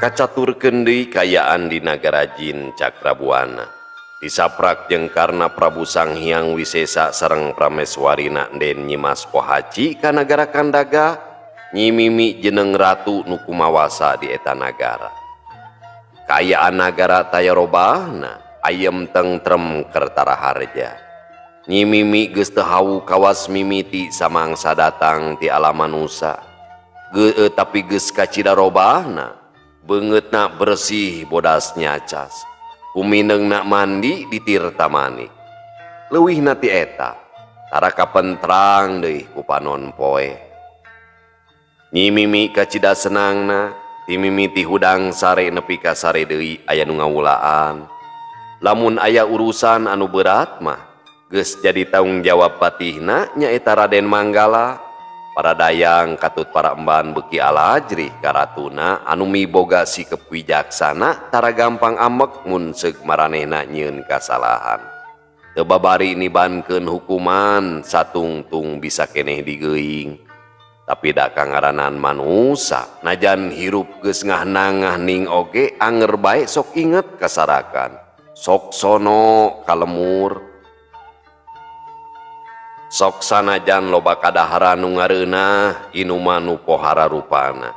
Kacaturkeun deui kaayaan di nagara jin Cakrabuana. Tisaprak jeung karna Prabu Sanghyang Wisesa sareng prameswarina Den Nyimas Pohaci ka nagara Kandaga, Nyi Mimi jeneng ratu nu kumawasa di eta nagara. Kaayaan nagara taya robahna, ayem tentrem kerta raharja. Nyi Mimi geus teu hawu kawas mimiti samangsa datang ti alam manusa. Geus tapi geus kacida robahna. Beungeutna bersih bodas nyacas. Kumineungna mandi di tirta manik. Leuwihna ti eta, tara kapentrang deui ku panon poe. Nyi Mimi kacida senangna, ti mimiti hudang sare nepi ka sare deui aya nu ngawulaan. Lamun aya urusan anu berat mah, geus jadi tanggung jawab patihna nyaeta Raden Manggala. Para dayang katut para emban beuki alajrih ka ratuna anu miboga sikep wijaksana, tara gampang ambek mun seug maranehna nyieun kasalahan. Teu babari nibankeun hukuman satungtung bisa keneh digeuing. Tapi da kangaranan manusa, najan hirup geus ngahnang-ngahning oge anger bae sok inget kasarakan. Sok sono ka lemur. Sok sanajan loba kadaharan nu ngareunah, inuman nu pohara rupana.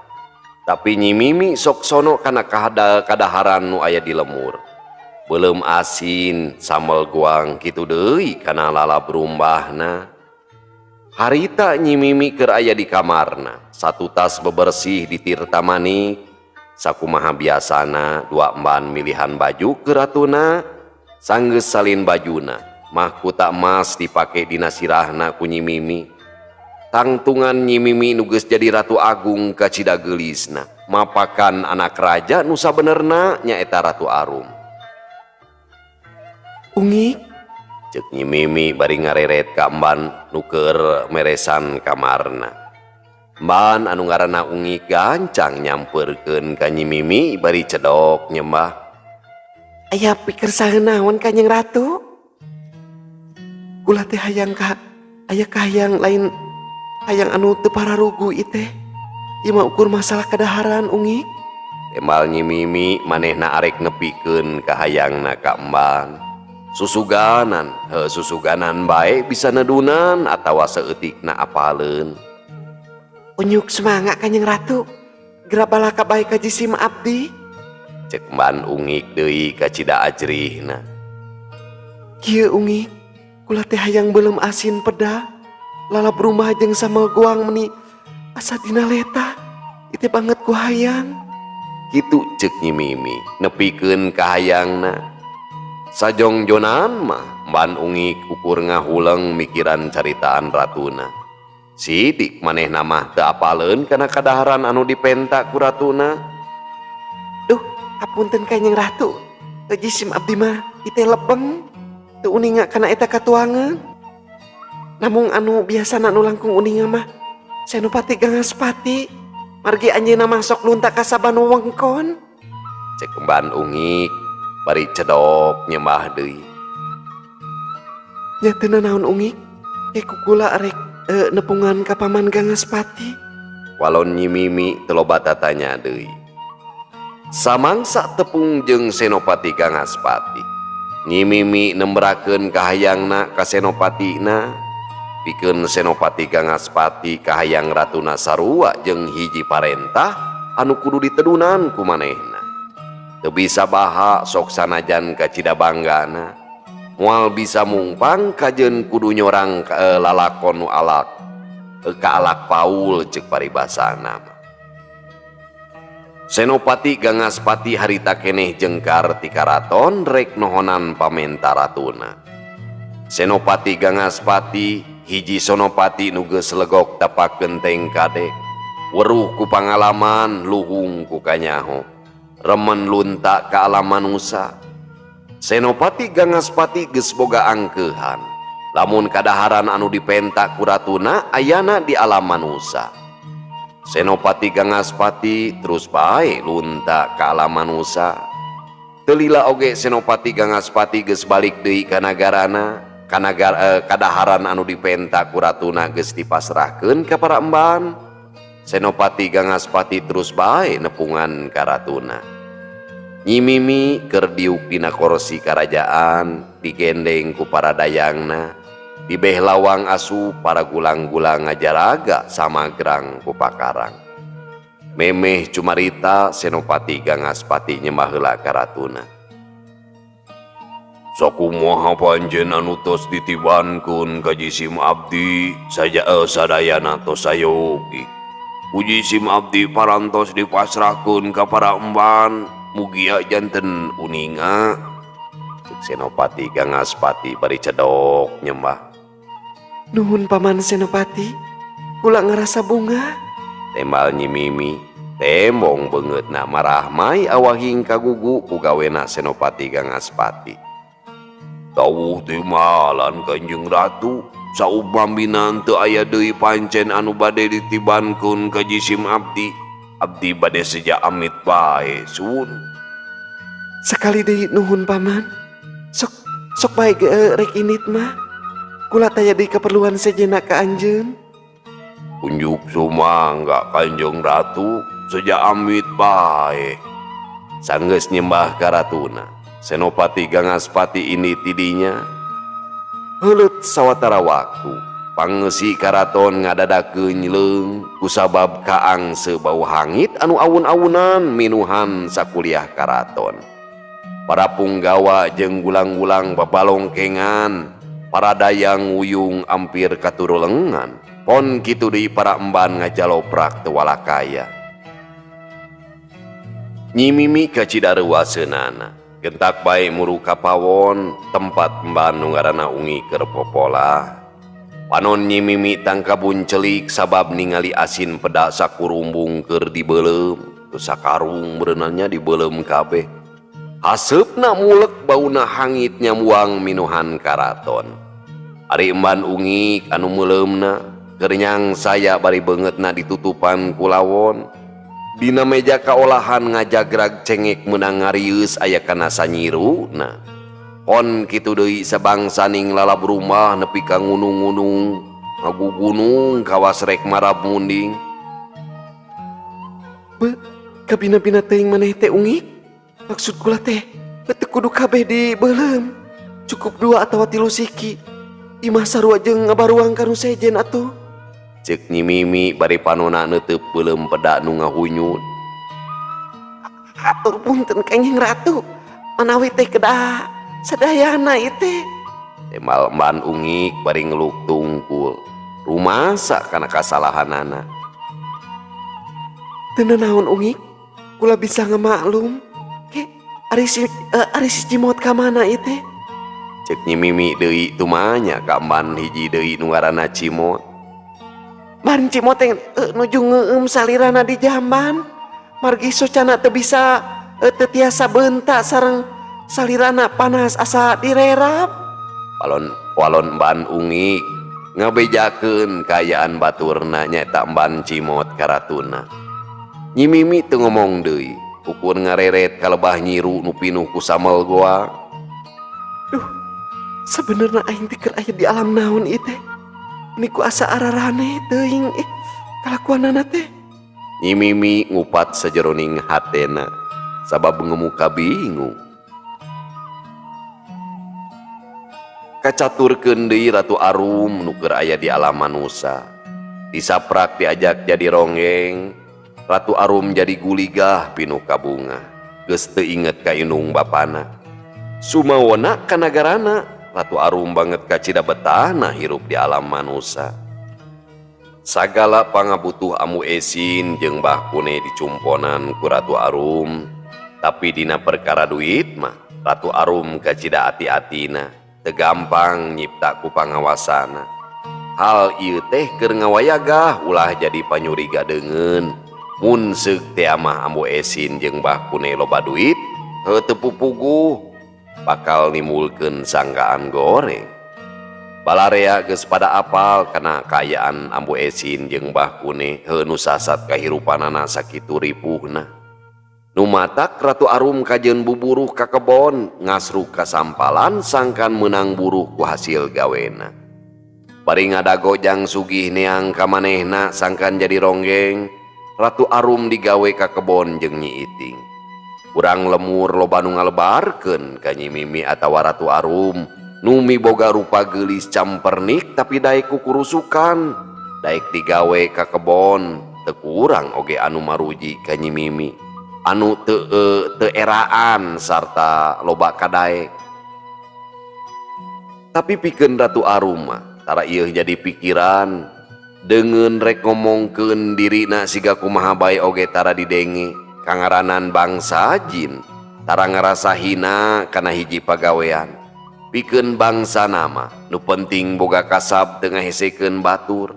Tapi Nyi Mimi sok sono kana kadaharan nu aya di lemur. Beuleum asin, sambel goang kitu deui kana lalab rumbahna. Harita Nyi Mimi keur aya di kamarna, satutas bebersih di tirta manik. Sakumaha biasana dua emban milihan baju ke ratuna, sanggeus salin bajuna. Mahkota emas dipake dina sirahna ku Nyi Mimi. Tangtungan Nyi Mimi nu geus jadi ratu agung kacida geulisna, mapakan anak raja nu sabenerna nyaeta Ratu Arum. "Ungik," cek Nyi Mimi bari ngareret ka emban nu keur meresan kamarna. Emban anu ngaranna Ungik gancang nyampeurkeun ka Nyi Mimi bari cedok nyembah. "Aya pikersa naon, Kanjeng Ratu? Kula teh hayang ka aya kahayang, lain hayang anu teu pararugu ieu teh. Ieu mah ukur masalah kadaharan, Ungik." Tembal Nyi Mimi manehna arek nepikeun kahayangna ka emban. Susuganan, heuh, susuganan bae bisa nedunan atawa saeutikna apaleun. "Unyuk semangat, Kanjeng Ratu. Geura balaka bae ka jisim abdi." Cek emban Ungik deui kacida ajrihna. "Kieu, Ungik, kula teh hayang beuleum asin peda, lalab rumbah jeung sambal goang meni asa dina leta. Itu banget ku hayang." Kitu cek Nyi Mimi nepikeun kahayangna. Sajongjonan mah emban Ungik ukur ngahuleng mikiran caritaan ratuna. Sidik manehna mah teu apaleun kana kadaharan anu dipenta ku ratuna. "Duh, hapunten, Kanjeng Ratu. Jisim abdi mah ieu lebeng. Teu uninga kana eta katuangan. Namung anu biasana nu langkung uninga mah Senopati Gangaspati. Margi anjeunna mah sok lunta ka saban wewengkon." Cek emban Ungik bari cedok nyembah deui. "Nya teu naon, Ungik. Ke ku kula rek nepungan ka Paman Gangaspati." Walon Nyi Mimi teu loba tatanya deui. Samangsa tepung jeung Senopati Gangaspati. Nyi Mimi nembrakeun kahayangna ka Senopatina. Pikeun Senopati Gangaspati kahayang ratuna sarua jeung hiji parentah anu kudu ditedunan ku manehna. Teu bisa baha sok sanajan kacida banggana. Moal bisa mungpang kajeun kudu nyorang lalakon nu alak. Ka alak paul cek paribasana mah. Senopati Gangaspati harita keneh jengkar ti karaton rek nohonan pamenta ratuna. Senopati Gangaspati hiji sonopati nu geus legok tapak genteng kadek. Weruh ku pangalaman, luhung ku kanyaho. Remen lunta ka alam manusa. Senopati Gangaspati geus boga angkeuhan. Lamun kadaharan anu dipenta ku ratuna ayana di alam manusa. Senopati Gangaspati terus bae lunta ka alam manusa. Teu lila oge Senopati Gangaspati geus balik deui ka nagarana, ka nagara, kadaharan anu dipenta ku ratuna geus dipasrahkeun ka para emban. Senopati Gangaspati terus bae nepungan ka ratuna. Nyi Mimi keur diuk dina korsi karajaan digendeng ku para dayangna. Di beh lawang asup para gulang-gulang ngajaraga samagrang ku pakarang. Memeh cumarita Senopati Gangaspati nyembah heula ka ratuna. Sakumaha pancen anu tos ditibankeun ka jisim abdi saja sadayana tos sayogi. Ku jisim abdi parantos dipasrahkeun ka para emban. Mugia janten uninga. Cek Senopati Gangaspati bari cedok nyembah. Nuhun Paman Senopati, kula ngarasa bunga. Tembal Nyi Mimi, tembong beungeutna marahmai awahing kagugu ku gawena Senopati Gangaspati. Tawuh timalan Kanjeng Ratu, saupamina teu aya deui pancen anu bade ditibankeun ka jisim abdi. Abdi bade seja amit bae sun. Sakali deui nuhun Paman. Sok sok bae ge rek indit mah. Kula taya deui kaperluan sejenna ka anjeun. Unjuk sumangga Kanjeng Ratu, seja amit bae. Sanggeus nyembah ka ratuna, Senopati Gangaspati ini tidinya. Heuleut sawatara waktu, pangeusi karaton ngadadakeun nyleung kusabab kaangse bau hangit anu awun-awunan minuhan sakuliah karaton. Para punggawa jeung gulang-gulang babalongkengan, para dayang wuyung ampir katurulengan. Pon kitu deui para emban ngajaloprak teu walakaya. Nyi Mimi kacida reuaseunana, gentak bae muru ka pawon tempat emban nu ngaranna Ungi keur popolah. Panon Nyi Mimi tangkabun celik sabab ningali asin peda sakurumbung keur dibeuleum, teu sakarung beureunannya dibeuleum kabeh. Haseupna mulek bauna hangit nyamuang minuhan karaton. Ari emban Ungik anu meuleumna keur nyangsaya bari beungeutna ditutupan ku lawon. Dina meja kaolahan ngajagrag cengek meunang ngarieus aya kana sanyiruna. Pon kitu deui sabangsaning lalab rumah nepi ka ngunung-ngunung, ngagugunung kawas rek marab munding. Be, kabina-bina teuing maneh teh Ungik? Maksud kula teh teu kudu kabeh dibeuleum. Cukup 2 atawa 3 siki. Imah sarua jeung ngabaruang ka nu sejen atuh. Ceuk Nyi Mimi bari panona neuteub beuleum peda nu ngahunyut. Hatur punten Kanjeng Ratu, manawi teh kedah sadayana ieu teh. Tembal emban Ungik bari ngeluk tungkul. Rumasa kana kasalahanana. Teu nanaon Ungik, kula bisa ngamaklum. Ke ari si Cimot ka mana ieu teh? Ceuk Nyi Mimi deui tumanya ka emban hiji deui nu ngaranna Cimot. Ban Cimot teh nuju ngeueum salirana di jamban. Margi socana teu bisa teu tiasa beunta sareng salirana panas asa direrap. Walon walon emban Ungik ngabejakeun kaayaan baturna nyaeta emban Cimot ka ratuna. Nyi Mimi teu ngomong deui, ukur ngareret ka lebah nyiru nu pinuh ku samel goa. Duh, sabenerna aing teh keur aya di alam naon ieu teh? Niku asa ararane teuing kalakuanana teh. Nyi Mimi ngupat sajeroning hatena sabab ngemuka bingung. Kacaturkeun deui Ratu Arum nu keur aya di alam manusa. Disaprak diajak jadi ronggeng, Ratu Arum jadi guligah pinuh kabunga. Geus teu inget ka indung bapana. Sumawona ka nagarana, Ratu Arum banget kacida betahna hirup di alam manusa. Sagala pangabutuh Ambu Esin jeung Mbah Kune dicumponan ku Ratu Arum, tapi dina perkara duit mah Ratu Arum kacida ati-atina, teu gampang nyipta ku pangawasana. Hal ieu teh keur ngawayagah ulah jadi panyuriga deungeun. Mun seug teh mah Ambu Esin jeung Mbah Kune loba duit, heuh teu pupuguh bakal nimbulkeun sangkaan goreng. Balarea geus pada apal kana kaayaan Ambu Esin jeung Mbah Kune, heuh nu sasat kahirupanana sakitu ripuhna. Nu matak Ratu Arum kajeun buburuh ka kebon, ngasruk ka sampalan sangkan meunang buruh ku hasil gawena. Bari ngadago jang sugih neang ka manehna sangkan jadi ronggeng, Ratu Arum digawe ka kebon jeung Nyi Iting. Urang lemur loba nu ngalebarkeun ka Nyi Mimi atawa Ratu Arum nu miboga rupa geulis campernik tapi daek kukurusukan, daek digawe ka kebon. Teu kurang oge anu maruji ka Nyi Mimi anu teu teu eraan sarta loba kadaek. Tapi pikeun Ratu Arum mah tara ieu jadi pikiran. Deungeun rek ngomongkeun dirina siga kumaha bae oge tara didenge. Kangaranan bangsa jin tara ngarasa hina kana hiji pagawean. Pikeun bangsana mah nu penting boga kasab, teu ngahesekeun batur.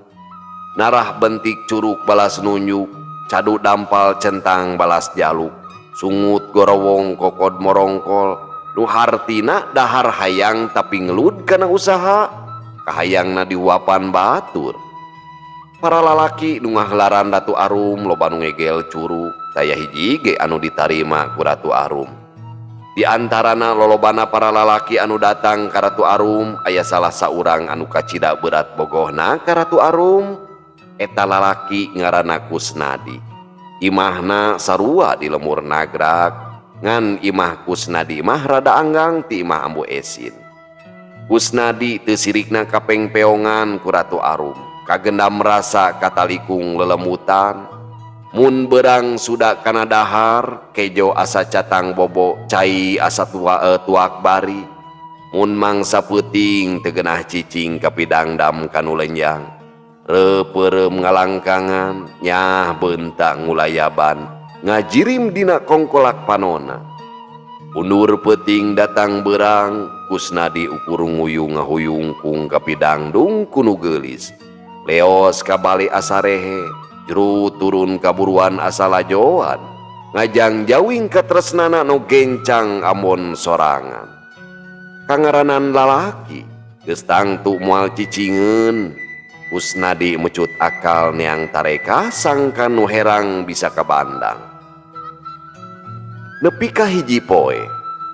Narah bentik curuk balas nunjuk, cadu dampal centang balas jaluk, sungut gorowong kokod morongkol, nu hartina dahar hayang tapi ngelud kana usaha kahayangna dihuapan batur. Para lalaki nu ngahelaran Ratu Arum loba nu ngegel curuk, taya hiji ge anu ditarima ku Ratu Arum. Di antarana lolobana para lalaki anu datang ka Ratu Arum, aya salah saurang anu kacida berat bogohna ka Ratu Arum. Eta lalaki ngaranna Kusnadi. Imahna sarua di lemur Nagrak, ngan imah Kusnadi mah rada anggang ti imah Ambu Esin. Kusnadi teu sirikna kapengpeongan ku Ratu Arum, kagendam rasa katalikung lelemutan. Mun berang suda kana dahar, kejo asa catang bobo, cai asa tuak bari. Mun mangsa peuting teu genah cicing kapidangdam kanu lenjang, repeureum ngalangkangan, nyah beunta ngulayaban, ngajirim dina kongkolak panona. Undur peuting datang berang, Kusnadi ukur nguyung ngahuyungkung kapidangdung ku nu geulis. Leos ka bale asa rehe, juru turun kaburuan asa lajoan, ngajangjawing katresnana nu gencang ambon sorangan. Kangaranan lalaki geus tangtu moal cicingeun. Kusnadi mecut akal neang tareka sangkan nu herang bisa kabandang. Nepi ka hiji poe,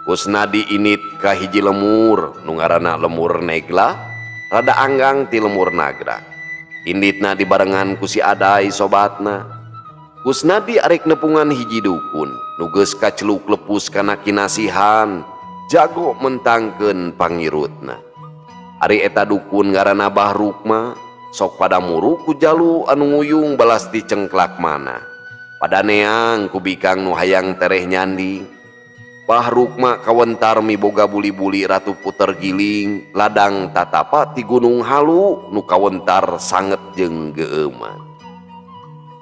Kusnadi indit ka hiji lemur nu ngaranna Lemur Negla, rada anggang ti Lemur Nagrak. Inditna dibarengan ku si Adai sobatna. Kusnadi arek nepungan hiji dukun nu geus kaceluk lepus kana kinasihan, jago mentangkeun pangirutna. Ari eta dukun ngaranna Bah Rukma, sok pada muruk ku jalu anu nguyung balas dicengklak mana. Pada neang ku bikang nu hayang tereh nyanding. Bah Rukma kawentar miboga buli-buli ratu puter giling, ladang tatapa ti Gunung Halu nu kawentar sanget jeung geumeuman.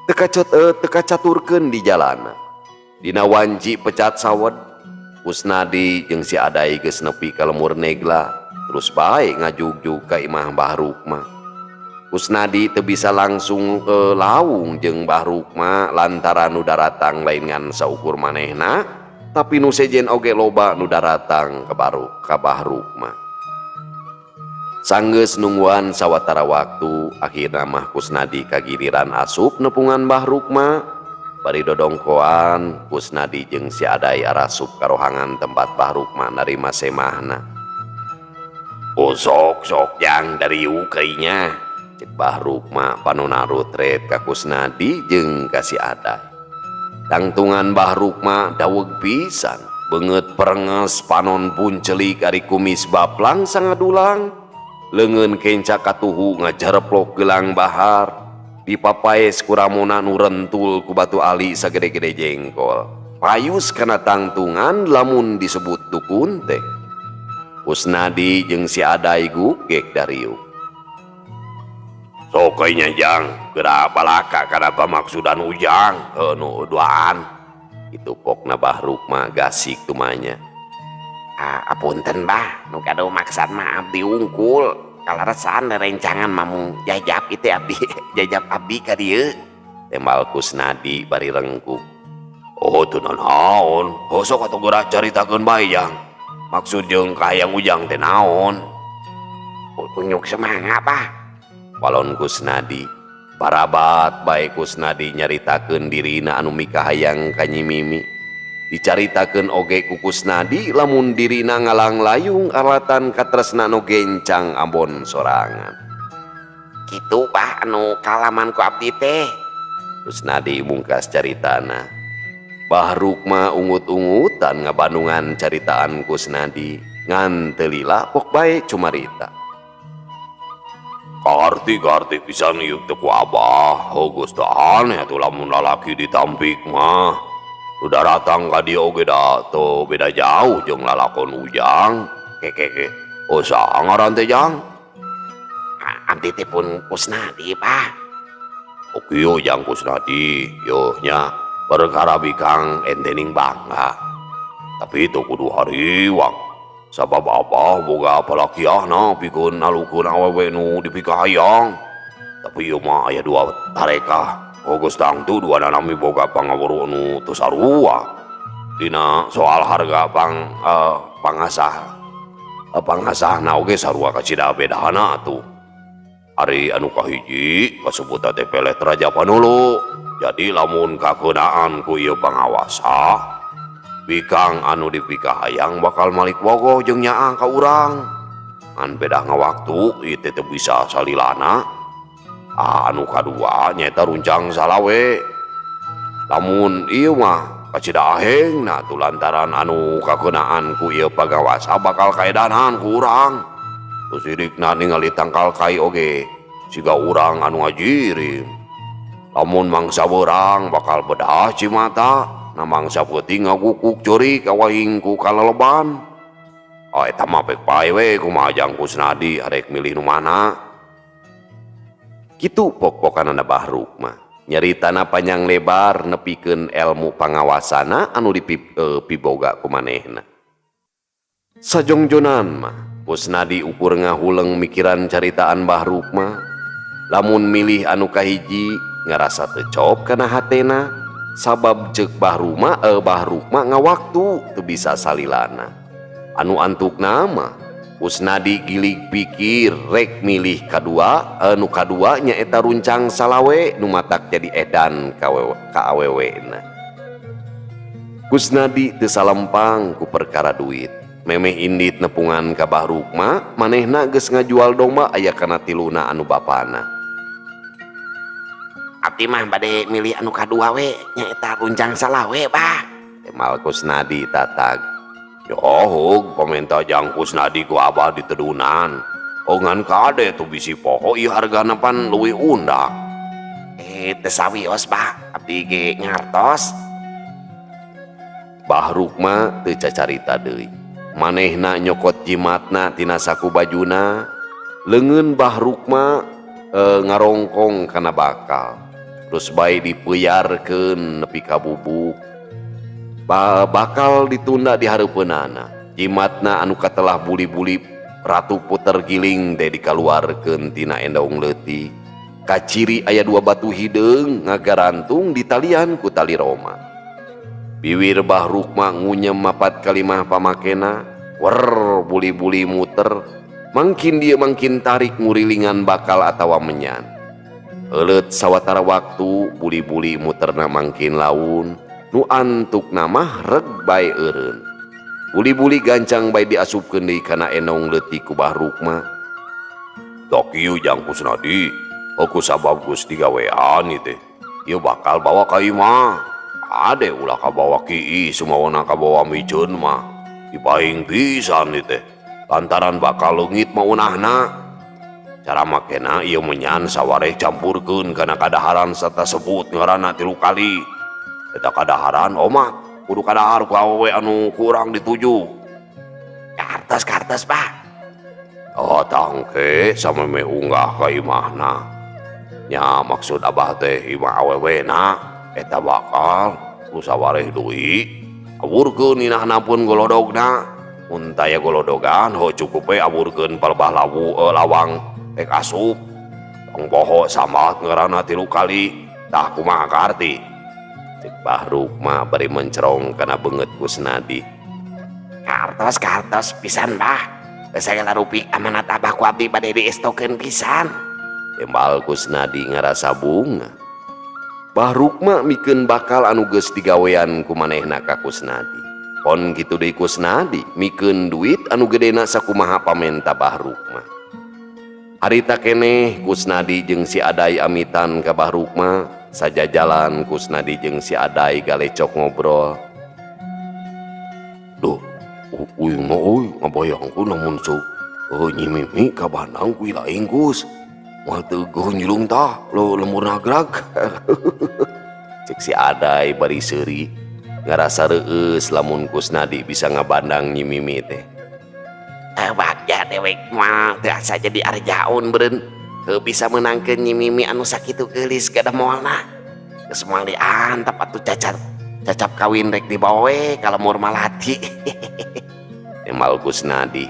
Teu kacaturkeun di jalana. Dina wanci pecat sawed, Kusnadi jeung si Adai geus nepi ka Lemur Negla, terus bae ngajugjug ka imah Bah Rukma. Kusnadi teu bisa langsung ke lawung jeung Bah Rukma lantaran nu daratang lain ngan saukur manehna, tapi nu sejen oge loba nu daratang ka Bah Rukma. Sanggeus nungguan sawatara waktu, akhirna mah Kusnadi kagiliran asup nepungan Bah Rukma. Bari dodongkoan, Kusnadi jeung si Adai arasup ka rohangan tempat Bah Rukma narima semahna. "Oh, sok sok jang dariuk kainya," cek Bah Rukma panona rutret ka Kusnadi jeung ka si Adai. Tangtungan Bah Rukma daweg pisan, beungeut perenges, panon puncelik, ari kumis baplang sangadulang, leungeun kenca katuhu ngajareplok gelang bahar, dipapaes ku ramona nu rentul ku batu ali sagede-gede jengkol. Payus kana tangtungan lamun disebut dukun teh. Kusnadi jeung si Adai gugek dariuk. "Sok nya jang, geura balaka kana pamaksudan ujang, heuh nu duaan." Itu pokna Bah Rukma gasik tumanya. Ah, apunten Bah, nu gaduh maksad mah abdi wungkul. Kaleresan rencangan mamung jajap itu abdi, jajap abdi ka dieu. Tembal Kusnadi bari rengkuk. "Oh, teu naon. Heuh, sok atuh geura caritakeun bae jang. Maksud jeung kahayang ujang teh naon?" Unyuk semangat, Bah. Walon Kusnadi. Barabat bae Kusnadi nyaritakeun dirina anu mikahayang ka Nyi Mimi. Dicaritakeun oge ku Kusnadi lamun dirina ngalanglayung alatan katresna nu gencang ambon sorangan. Kitu, Bah, anu kaalaman ku abdi teh. Kusnadi mungkas caritana. Bah Rukma ungut-ungutan ngabandungan caritaan Kusnadi, ngan teu lila pok bae cumarita. Kaharti kaharti pisan ieu teh ku Abah, heuh geus teu aneh atuh lamun lalaki ditampik mah. Nu daratang ka dieu oge da teu beda jauh jeung lalakon Ujang. Kekeke. Oh, saha ngaran teh, Jang? Abdi teh pun Kusnadi, Bah. Oh kieu, Jang Kusnadi, yo nya perkara bikang ente ning bangga. Tapi itu kudu hariwang. Sabab Abah boga palakiahna pikeun nalukeun awewe nu dipikahayang. Tapi ieu mah aya dua tarekah. Oh geus tangtu duanana miboga pangaweruh nu teu sarua. Dina soal harga pangasahna oge sarua kacida bedana atuh. Ari anu kahiji kasebut teh pelet Raja Panulu. Jadi lamun kakeunaan ku ieu pangawasa, bikang anu dipikahayang bakal malik bogoh jeung nyaah ka urang. Ngan pedah ngawaktu ieu teh teu bisa salilana. Ah, anu kadua nyaeta runcang salawe. Lamun ieu mah kacida ahengna tuh lantaran anu kakeunaan ku ieu pangawasa bakal kaedanan ku urang. Sirikna ningali tangkal kai oge siga urang anu ngajirim. Lamun mangsa beurang bakal bedah cimata, na mangsa peuting ngagukuk ceurik kawahing ku kaleleban. Oh, eta mah pek pae we kumaha Jang Kusnadi arek milih nu mana. Kitu pok-pokanana Bah Rukma. Nyaritana panjang lebar nepikeun elmu pangawasana anu dipiboga ku manehna. Sajongjonan mah Kusnadi ukur ngahuleng mikiran caritaan Bah Rukma. Lamun milih anu kahiji ngarasa teu cop kana hatena, sabab ceuk Bah Rukma ngawaktu teu bisa salilana. Anu antukna mah Kusnadi gilig pikir rek milih kadua, nu kadua nyaeta runcang salawe nu matak jadi edan ka awewena. Kusnadi teu salempang ku perkara duit. Memeh indit nepungan ka Bah Rukma, manehna geus ngajual domba aya kana tiluna anu bapana. Abdi mah bade milih anu kadua we, nyaeta runcang salawe, Bah. Temal Kusnadi tatag. Yohog pamenta Jang Kusnadi ku Abah ditedunan. Oh, ngan kade tuh bisi poho ieu hargana pan leuwih undak. Teu sawios, Bah, abdi ge ngartos. Bah Rukma teu cacarita deui. Manehna nyokot jimatna tina saku bajuna, leungeun Bah Rukma ngarongkong kana bakal. Terus bae dipeyarkeun nepi ka bubuk. Bakal ditunda di hareupeunana. Jimatna anu katelah buli-buli ratu puter giling teh dikaluarkeun tina endong leutik. Kaciri aya dua batu hideung ngagarantung di talian ku tali roma. Biwir Bah Rukma ngunyem mapat kalimah pamakena, wer buli-buli muter, mangkin dia mangkin tarik ngurilingan bakal atawa menyan. Euleut sawatara waktu buli-buli muterna mangkin laun, nu antuk mah reg bae eureun. Buli-buli gancang bae diasupkeun deui kana endong leutik ku Bah Rukma. Tah kieu, Jang Kusnadi, aku sabab geus digawean ieu teh. Ieu bakal bawa ka imah. Ade ulah kabawa kiih sumawana kabawa miceun mah. Dipaing pisan ieu teh. Lantaran bakal leungit maunahna. Cara makena ieu menyan sawareh campurkeun kana kadaharan serta sebut ngaranna 3 kali. Eta kadaharan omat kudu kadahar ku awewe anu kurang dituju. Kartos kartos, Bah. Oh, tangke samemeh unggah ka imahna. Nya maksud Abah teh imah awewena eta bakal ku sawareh deui. Aburkeun inahna pun golodogna. Mun taya golodogan heuh cukup we aburkeun palebah lawang rek asup. Tong poho sambat ngaranna 3 kali. Tah kumaha kaarti? Cek Bah Rukma bari mencerong kana beungeut Kusnadi. Kartos kartos pisan, Bah. Sagala rupi amanat Abah ku abdi bade diestokeun pisan. Tembal Kusnadi ngarasa bunga. Bah Rukma mikeun bakal anu geus digawean ku manehna ka Kusnadi. Pon kitu deui Kusnadi mikeun duit anu gedena sakumaha pamenta Bah Rukma. Harita keneh Kusnadi jeung si Adai amitan ka Bah Rukma, sajajalan Kusnadi jeung si Adai galecok ngobrol. Duh, uing mah euy ngabayangkeun lamun sok Nyi Mimi ka Bandang ku ilaing Kus. Moal teu geunjlung tah lo lembur Nagrag. Cek si Adai bari seuri ngarasa reueus lamun Kusnadi bisa ngabandang Nyi Mimi teh. Bagja dewek mah teu asa jadi arjaun beureun. Heuh bisa meunangkeun Nyi Mimi anu sakitu geulis gadah moalna. Geus moal diantep atuh cacat. Cacap kawin rek dibawa we ka lembur Malati. Emal Kusnadi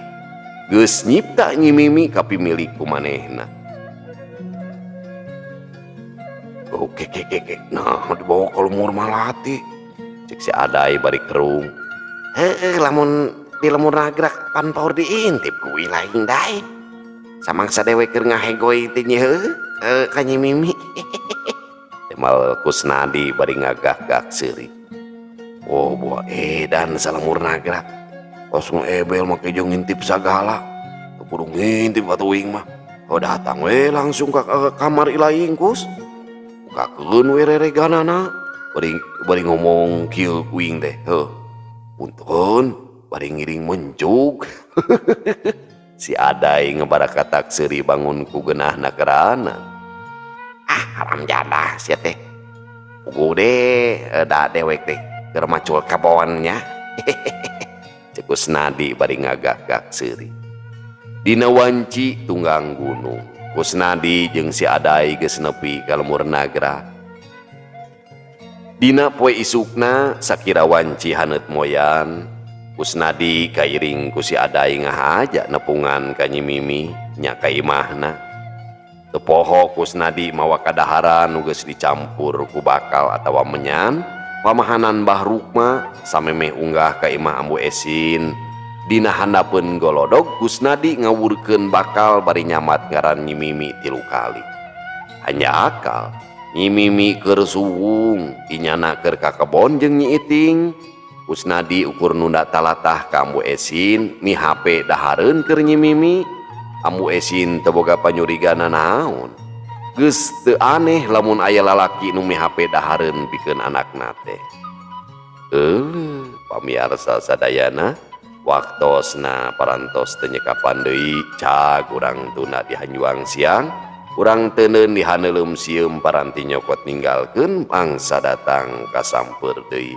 geus nyipta Nyi Mimi kapimilik ku manehna. Oke ke ke ke nah dibawa ka lembur Malati. Cek si Adai bari kerung. Heeh lamun di lembur Nagrak pan paur diintip ku ilaing dae. Samangsa dewek keur ngahegoy teh nya heueuh ka Nyi Mimi. Emal Kusnadi bari ngagah-gah seuri. Oh buah edan salamur Nagrak. Kos ngeebel make jeung ngintip sagala. Teu kudu ngintip atuh uing mah. Oh datang we langsung ka kamar ilaing Kus. Bukakeun we rereganana. Bari ngomong kieu kuing teh. Heuh. Punten bari ngiring mencuk. Si Adai ngebarakatak seuri bangun ku geunahna kerana. Ah haram jadah sia teh. Puguh deh da dewek teh keur macul kabon nya. Cek Kusnadi bari ngagah-gah seuri. Dina wanci tunggang gunung. Kusnadi jeung si Adai geus nepi ka lembur Nagrag. Dina poe isukna sakira wanci haneut moyan, Kusnadi kairing ku si Adai ngahaja nepungan ka Nyi Mimi nya ka imahna. Teu poho Kusnadi mawa kadaharan nu geus dicampur ku bakal atawa menyan, pamahanan Bah Rukma samemeh unggah ka imah Ambu Esin. Dina handapeun golodog Kusnadi ngawurkeun bakal bari nyamat ngaran Nyi Mimi 3 kali. Hanya akal Nyi Mimi keur suwung, inyana keur ka kebon jeung Nyi Iting. Kusnadi ukur nunda talatah ka Ambu Esin, mihape dahareun keur Nyi Mimi. Ambu Esin teu boga panyurigana naon. Geus teu aneh lamun aya lalaki nu mihape dahareun pikeun anakna teh. Euleuh, pamiarsa sadayana, waktosna parantos teu nyekapan deui cag urang tunda di hanjuang siang. Urang teuneun di haneuleum sieum paranti nyokot ninggalkeun mangsa datang kasamper deui.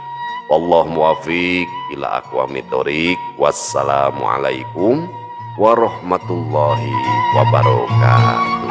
Wallahu muwafiq ila aqwamit thoriq. Wassalamualaikum warahmatullahi wabarakatuh.